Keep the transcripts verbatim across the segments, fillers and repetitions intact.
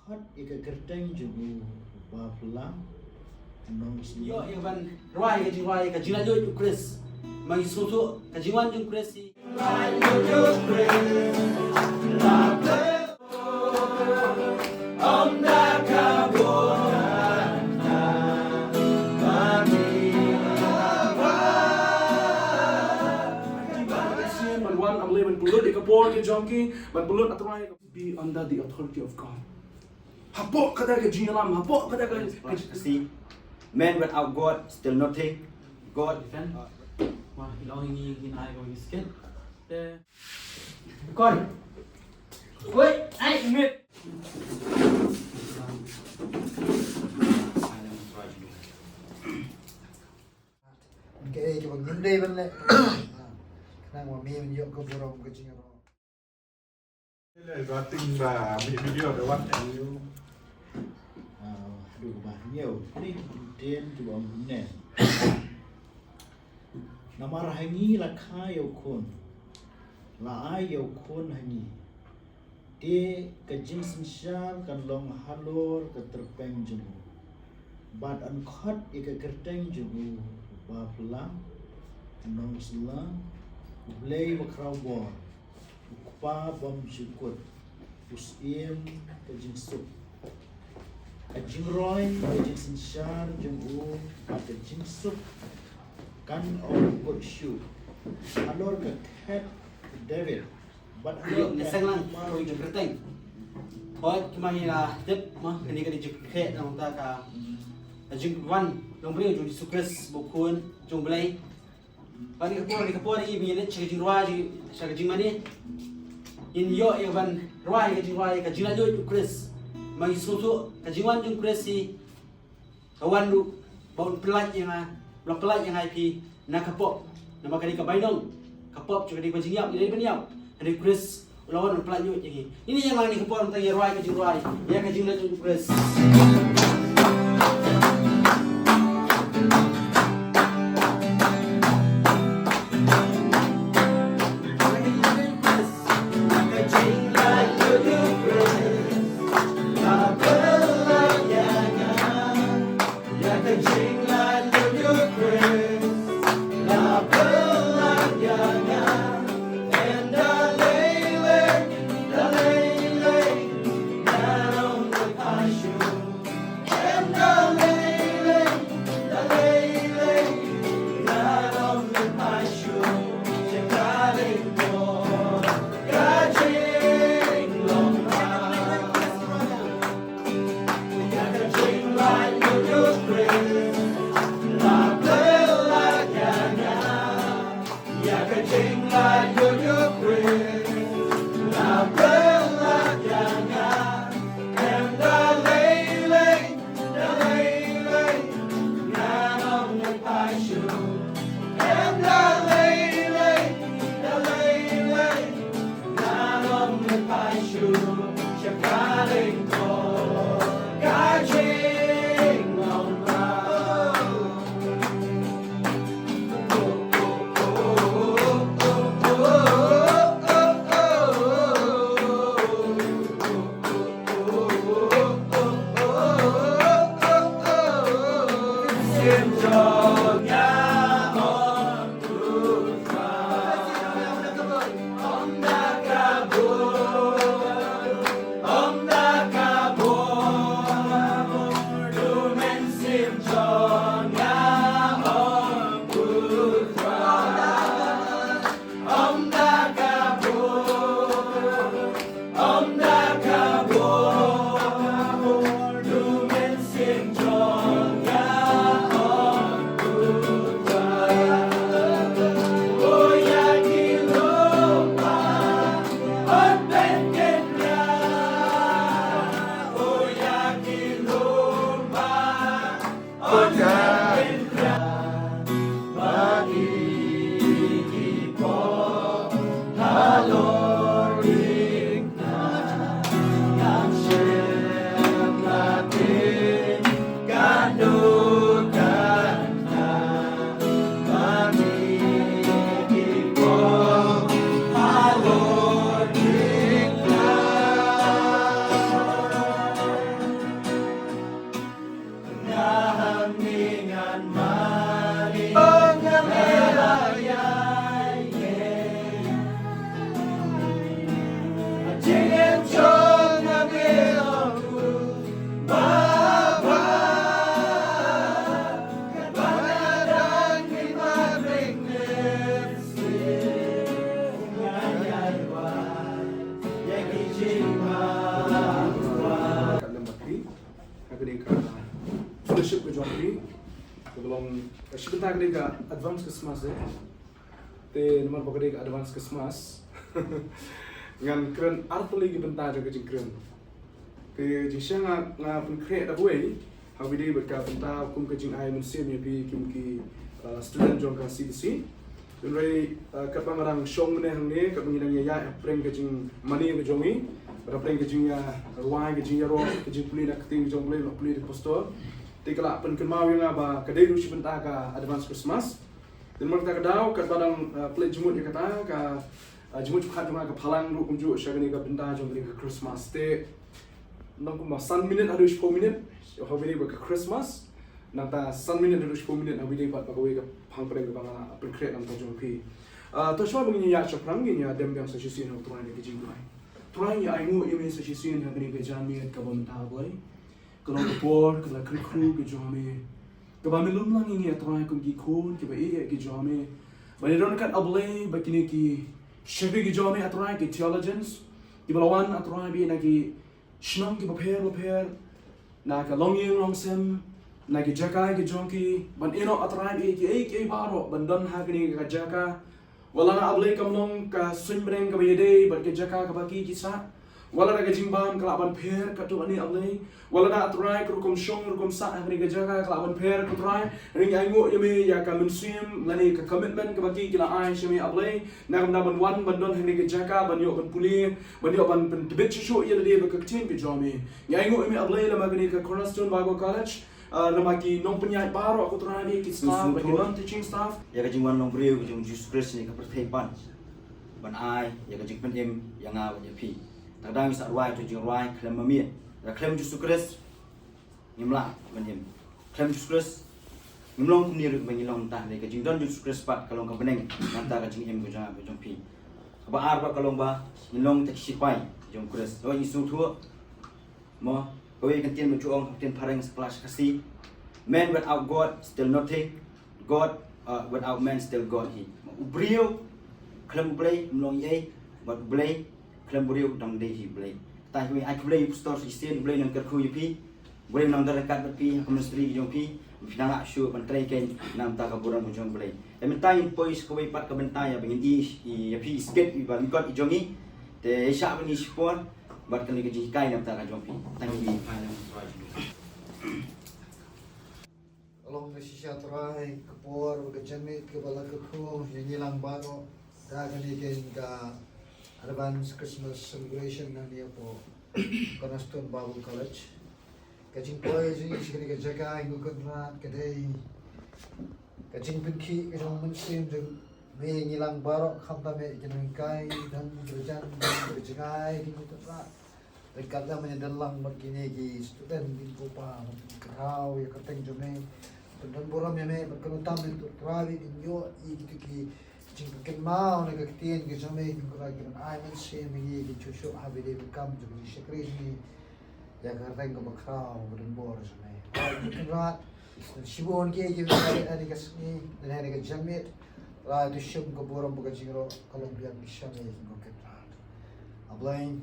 Khot ïa ka kyrteng jong u ba phylla, nong sni. Ïoh ïa ban rwai ka jingrwai ka jinglaitluid u Khrist. Ma ngi sngewthuh ka jingwan jong u Khrist hi. Ban wan, am le ban pynlut ïa ka por ka jong ki, ban pynlut, A Trai, be under the authority of God. Hapoh kata ka jingïalam, hapoh kata ka, ka, ka, si. Man without God, still nothing. God. Fan. Wah, i long ngi, ngi nai ko ngi skit. Te. Kon. Wait, ai, mit. Ka ei kaba ngim dei ban leh. Khnang ba me men ïoh ka burom ka jingïaroh. Batting ba mi video da wat ayu. Ah, haduh ba hynñiew. Ni ten tu ba ne. Namar ha ngi la kha ïa u khun. La ai ïa u khun ha ngi. Te ka jingsynshar kan long halor ka tyrpeng jong u. Bad yn khot ïa ka kyrteng jong u ba phylla, nong sla, u Blei ba khraw bor, u Kpa bymjukut, u Syiem ka jingsuk. Ka jingroi, ka jingsynshar jong u, bad ka jingsuk kan ym kut shuh. Halor ka khet David. Bad ïoh ne seng lang ko ïoh jingkyrteng. Hooid, kumba ngi la tip mo, kane ka dei jingkyrteng nangta ka, ka jingwan jong u Blei jong u Jisu Khrist, ba u Khun jong u Blei. Bad kane ka por, kane ka por ngi, ngi leit sha ka jingrwai, sha ka jingmane. Ngin ïoh ïa ban rwai ka jingrwai ka jinglaitluid u Khrist. Ma ngi sngewthuh ka jingwan jong u Khrist hi ka wan ruh ba un pyllait ïa nga, ba un pyllait ïa nga ïa phi na ka pop. Namar ka dei ka bainong, ka pop jong ka dei ka jingïap, ïa dei ban ïap. Hynrei u Khrist u la wan ban pyllait ïa ngi. Ngin ïa nga ni ka pop tang ïa rwai ka jingrwai ïa ka jinglaitluid u Khrist. Kane ka fellowship ka jong phi, ka long ka shi bynta kane ka advance Christmas eh. Te namar ba kane ka advance Christmas, ngan kren artylli ki bynta jong ka jingkren. Te jingshisha nga, nga pynkhreh da kawei, ha kaba ïadei bad ka bynta kum ka jingai mynsiem ïa phi kum ki, uh, student jong ka C B C. Hynrei, uh, katba nga dang shong mynne hangne, katba ngi dang ïa ïa pyrshang ka jingmane ka jong ngi, bad pyrshang ka jingïarwai, ka jingïaroh, ka jingpule na ka ktien ka jong U Blei, na ka pule da pastor. Te ka la pynkynmaw ïa nga ba ka dei ruh shi bynta ka advance Christmas. Te namar kata ka daw, katba dang, uh, pynleit jingmut ïa kata, ka, uh, jingmut jingpyrkhat jong nga ka phalang ruh kumjuh sha kane ka bynta jong kane ka Christmas. Te nang kumba san minit haduh shiphew minit, ha kaba ïadei bad ka Christmas. Nangta san minit haduh shiphew minit ha kaba ïadei bad kawei ka phang pdeng kaba nga la pynkhreh na ka bynta jong phi. Ah, to shuwa ba ngin ïa shaphrang, ngin ïa dem biang sa shisien ha U Trai da ka jingduwai. Trai, ngi ainguh ïa me sa shisien ha kane ka janmiet kaba mynta, Blei. Ka long ka por, ka la kyrkhu ka jong me. Kaba me lum lang ïa ngi, A Trai, kum ki khun kiba ïeit ki jong me. Ba ngi don ryngkat, A Blei, bad kine ki shakri ki jong me, A Trai, ki theologians, kiba la wan, A Trai, bad na ki shnong kiba pher bapher, na ka longïing longsem, na ki jaka ki jong ki, ban ïehnoh, A Trai, ïa kiei kiei baroh ban don ha kane ka jaka. Wat la na, A Blei, kam long ka suiñ bneng kaba ïadei bad ka jaka kaba ki ki sah. Wat la na ka jingbam ka lah ban pher katto katne, A Blei. Wat la na, A Trai, ka rukom shong rukom sah ha kane ka jaka ka lah ban pher, A Trai. Ngi ainguh ïa me ïa ka mynsiem lane ka commitment kaba ki ki la ai sha me, A Blei, na ka bynta ban wan ban don ha kane ka jaka ban ïoh ban pule, ban ïoh ban pyntbit shuh shuh ïa lade bad ka ktien ka jong me. Ngi ainguh ïa me, A Blei, lem ha kane ka Cornerstone Bible College, ah, lem ha ki nongpynïaid baroh, ko Trai, ki staff, bad ki non-teaching staff. Ïa ka jingwan long briew ka jong U Jisu Khrist ha kane ka pyrthei pat, ban ai ïa ka jingpynim ïa nga bad ïa phi. Te da ngi sa rwai, to jingrwai khlem ma miet, da khlem U Jisu Khrist ngim lah ban im. Khlem U Jisu Khrist ngim long kumne ruh ba ngi long. Te da ka jingdon U Jisu Khrist pat ka long ka bneng na ka bynta ka jingim ka jong nga bad jong phi. Kaba ar pat ka long ba ngin long kita ki shipai jong U Khrist. Haba ngi sngewthuh, mo, kawei ka ktien ba ju ong, ka ktien phareng sa ka la sa ka si: Man without God still nothing, God, uh, without man still God hi. Mo, u briew khlem U Blei um long ei ei, bad U Blei khlem u briew dang dei hi U Blei. Te kawei, ai khublei ïa u pastor sa shisien, U Blei un kyrkhu ïa phi, U Blei un nang don ryngkat bad phi ha ka ministry ka jong phi, phi nang lah shuh ban trei keiñ na ka bynta ka burom ka jong U Blei. Te mynta ngin poi sha kawei pat ka bynta ïa ba ngin ïohi ïa phi, skit ïa ba lyngkot ïa jong ngi. Te ïa shah ba ngi shipor bad kane ka jinghikai na ka bynta ka jong phi. Thank you. Ka long ka shisha Trai ka por bad ka janmiet kaba la kyrkhu ïa ngi lang baroh da kane keiñ ka advance Christmas celebration nangne hapoh Cornerstone Bible College. Ka jingpoi jong ngi sha kane ka jaka, ko Kynrad, ka dei ka jingpynkhih ka jong u Mynsiem jong me ïa ngi lang baroh, khamtam ïa ki nonghikai, dang ki bajan, dang ki bajngai, ko Kynrad. Ryngkat lem ïa ngi don lang bad kine ki student, ko Pa, bad ki khraw ïa ka kyrteng jong me, ban don burom ïa me, bad khamtam ïa, ko Trai, ban ïoh ïa kito ki jingpynkynmaw na ka ktien ka jong me, ko Kynrad, ki ban ai mynsiem ïa ngi, ki shuh shuh ha ba dei ban kam jong ka jingshakri jong ngi ïa ka kyrteng kaba khraw ba donbor jong me. Ko Kynrad, shibun kiei kiei kiba ngi ïa ka sngi, ïa ka janmiet, Trai, to shim ka burom bad ka jingïaroh, ka long biang sha me, ko Kynrad. A Blei,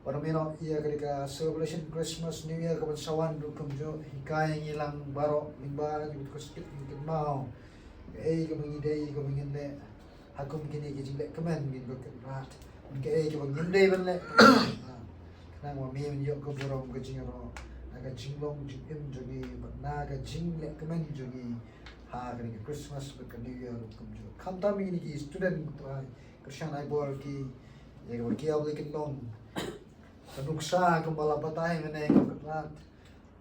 ba me ïoh ïa ka, ka celebration Christmas, New Year kaban sa wan ruh kumjuh, hikai ïa ngi lang baroh lyngba kito ki skit, pynpaw kaei kaba ngi dei, kaba ngin leh ha kum kine ki jingleh kmen, ko Kynrad. Kaei kaba ngim dei ban leh, khnang ba me un ïoh ka burom, ka jingïaroh na ka jinglong jingim jong ngi bad na ka jingleh kmen jong ngi ha kane ka Christmas bad ka New Year ruh kumjuh. Khamtam ïa kine ki student, ko Trai, Kyrshan, ai bor ïa ki ïa kaba ki, A Blei, kin long ka nuksa kumba la batai mynne, ko Kynrad,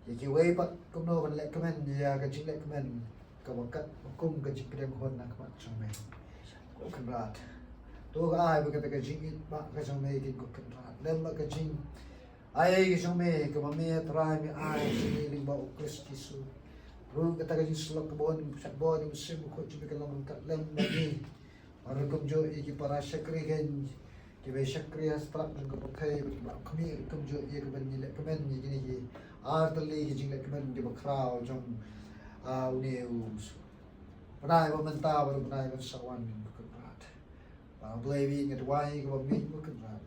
ïa kiwei pat kumno ban leh kmen ïa ka jingleh kmen kaba katba kum ka jingpdiang hun na khmat jong me, ko Kynrad. To ka ai ba kata ka jingïeit ba ka jong me, ko Kynrad, lem bad ka jingai ka jong me, kaba me, Trai, me ai jong ngi lyngba U Khrist Jisu. Ruh kata ka jingsyllok kaba bun, kaba bun, Mynsiem Bakhuid jong me kan long ryngkat lem bad ngi. Bad ruh kumjuh ïa ki para shakri keiñ, kiba shakri ha spah jong ka pyrthei, bad kiba khmih ruh kumjuh ïa kaban ïaleh kmen ïa kine ki artylli ki jingleh kmen kiba khraw jong, ah, une u bnai ba mynta bad u bnai ban sa wan, ko Kynrad. Ba, Blei, ba ngi duwai kaba mih, ko Kynrad.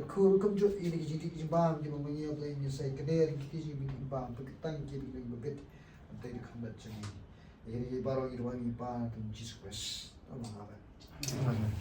Khuid kumjuh ïa kine ki jingdih jingbam kiba ma ngi, A Blei, ngi sa ïakynduh ïa kine ki jingdih jingbam, ba ki tang ki ba bit. Hangta ïa ka kyndat jong ngi. Ïa kine baroh ngi duwai ha ka kyrteng Jisu Khrist. Amen. Amen.